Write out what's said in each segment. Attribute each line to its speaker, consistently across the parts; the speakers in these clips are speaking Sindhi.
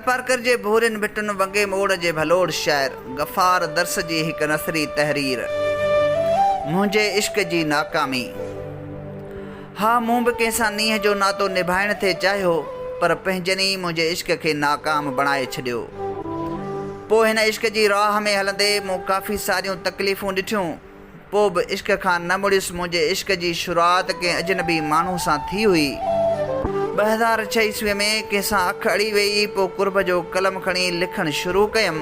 Speaker 1: ٿرپارڪر جي ڀورين ڀٽن ونگي موڙ جي ڀلوڙ شاعر غفار درس جي هڪ نثري تحرير منهنجي عشق جي ناڪامي ها مون به ڪنهن سان نينهن جو ناتو نڀائڻ ٿي چاهيو پر پنهنجن ئي منهنجي عشق کي ناڪام بڻائي ڇڏيو. پوء هن عشق جي راهه ۾ هلندي مون ڪافي ساريون تڪليفون ڏٺيون پوء به عشق کان نه مڙيس منهنجي عشق جي شروعات ڪنهن اجنبي ماڻهو سان ٿي هئي. 2006 عيسويء ۾ ڪنهن سان اک اڙي ويئي پوء قرب جو قلم کڻي لکڻ شروع ڪيم.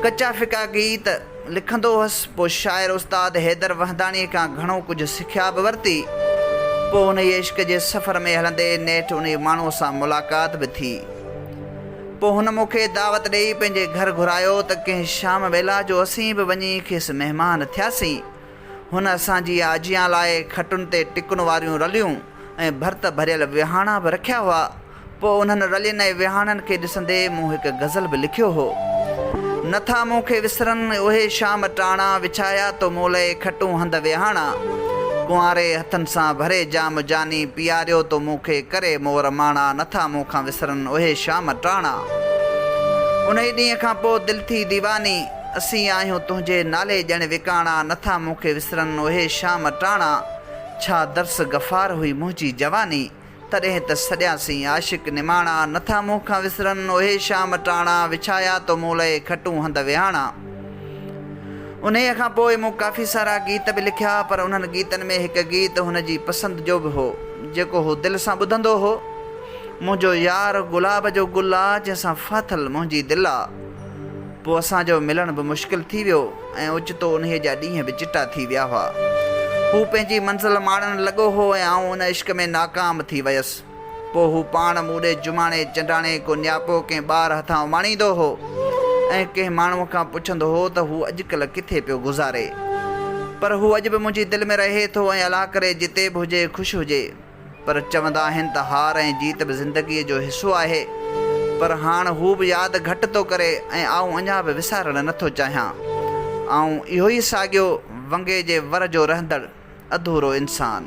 Speaker 1: ڪچا ڦڪا گيت لکندو هئس پوء شاعر استاد حيدر وهنداڻيء کان گهڻو ڪجهه سکيا به ورتي. پوء انهيء عشق جي سفر ۾ هلندي نيٺ انهيء ماڻهوء سان ملاقات به ٿي. پوء هن مون کي دعوت ڏيئي پنهنجي گهر گهرايو ته ڪنهن شام ويلا جو اسين به وڃي کيس مهمان ٿياسين. هن اسان جي آجيان لاء کٽن تي ٽڪن واريون رليون ۽ ڀرت ڀريل ويهاڻا به رکيا هئا. پوء انهن رلين ۽ ويهاڻن کي ڏسندي مون هڪ غزل به لکيو هو. نه ٿا مون کي وسرن اهي شام ٽاڻا، وڇايا تو مون لئه کٽون هنڌ ويهاڻا. ڪنواري هٿن سان ڀري جام جاني، پياريو تو مون کي ڪري مور ماڻا، نه ٿا مون کان وسرن اهي شام ٽاڻا. انهي ڏينهن کان پوء دل ٿي ديواني، اسين آهيون تنهنجي نالي ڄڻ وڪاڻا، نه ٿا مون کي وسرن اهي شام ٽاڻا. ڇا درس غفار هئي منهنجي جواني، تڏهن ته سڏياسين عاشق نماڻا، نه ٿا مون کان وسرن اهي شام ٽاڻا، وڇايا تو مون لئه کٽون هنڌ ويهاڻا. انهيء کان پوء مون ڪافي سارا گيت به لکيا، پر انهن گيتن ۾ هڪ گيت هن جي پسند جو به هو، جيڪو هو دل سان ٻڌندو هو. منهنجو يار گلاب جو گل آ، جنهن سان ڦاٿل منهنجي دل آ. پوء اسان جو ملڻ به مشڪل ٿي ويو ۽ اوچتو انهيء جا ڏينهن به چٽا ٿي ويا هئا. هو پنهنجي منزل ماڻڻ لڳو هو ۽ آئون ان عشق ۾ ناڪام ٿي ويس. پوء هو پاڻ مون ڏي جماڻي چنڊاڻي ڪو نياپو ڪنهن ٻار هٿان اماڻيندو هو ۽ ڪنهن ماڻهوء کان پڇندو هو ته هو اڄڪلهه ڪٿي پيو گذاري. پر هو اڄ به منهنجي دل ۾ رهي ٿو ۽ الله ڪري جتي به هجي خوش هجي. پر چوندا آهن ته هار ۽ جيت به زندگيء جو حصو آهي. پر هاڻ هو به ياد گهٽ ٿو ڪري ۽ آئون اڃا به وسارڻ نه ٿو چاهيان. آئون اهو ئي ساڳيو ونگي جي ور جو رهندڙ اڌورو انسان.